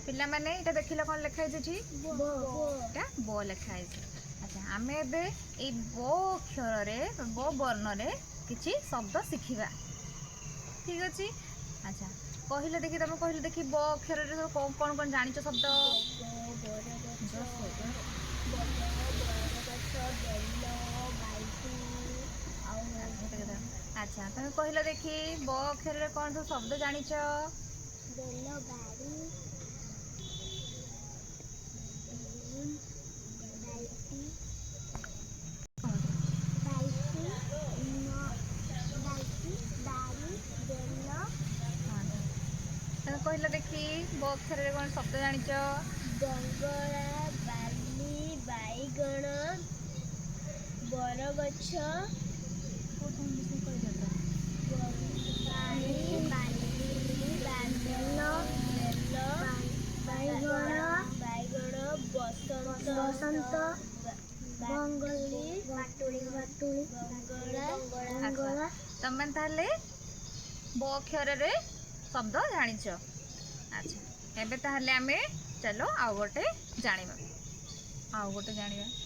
ପିଲାମାନେ, ଏଇଟା ଦେଖିଲ, କ'ଣ ଲେଖା ହେଇଛି ଏଠି? ଏଇଟା ବ ଲେଖା ହେଇଛି। ଆଚ୍ଛା, ଆମେ ଏବେ ଏଇ ବ ଅକ୍ଷରରେ, ବ ବର୍ଣ୍ଣରେ କିଛି ଶବ୍ଦ ଶିଖିବା। ଠିକ୍ ଅଛି? ଆଚ୍ଛା, କହିଲେ ଦେଖି, ତମେ କହିଲେ ଦେଖି, ବ ଅକ୍ଷରରେ ସବୁ କ'ଣ କ'ଣ କ'ଣ ଜାଣିଛ ଶବ୍ଦ? ବରଗଛ, ବରଗଛ, ବେଲ, ବାଇକୁ ଆଉ ଆଚ୍ଛା, ତମେ କହିଲ ଦେଖି, ବ ଅକ୍ଷରରେ କ'ଣ ସବୁ ଶବ୍ଦ ଜାଣିଛ? ବେଲ, ବାଡ଼ି, ବେଲୁନ, ବାଲ୍ଟି, ବାଲ୍ଟି, ବାଲ୍ଟି, ବାଡ଼ି, ବେଲ। ତମେ କହିଲ ଦେଖି, ବ ଅକ୍ଷରରେ କ'ଣ ଶବ୍ଦ ଜାଣିଛ? ବଙ୍ଗଳା, ବାଲି, ବାଇଗଣ, ବରଗଛ, ବାଡ଼ି, ବାଲି, ବେଲ, ବେଲ, ବାଇଗଣ, ବାଇଗଣ, ବସନ୍ତ, ବସନ୍ତ, ବଙ୍ଗଲି, ବାଟୁଳି, ବାଟୁଳି, ବଙ୍ଗଳା, ବଙ୍ଗଳା। ତମେ ତାହେଲେ ବ ଅକ୍ଷରରେ ଶବ୍ଦ ଜାଣିଛ। ଆଚ୍ଛା, ଏବେ ତାହେଲେ ଆମେ ଚାଲ ଆଉ ଗୋଟେ ଜାଣିବା, ଆଉ ଗୋଟେ ଜାଣିବା।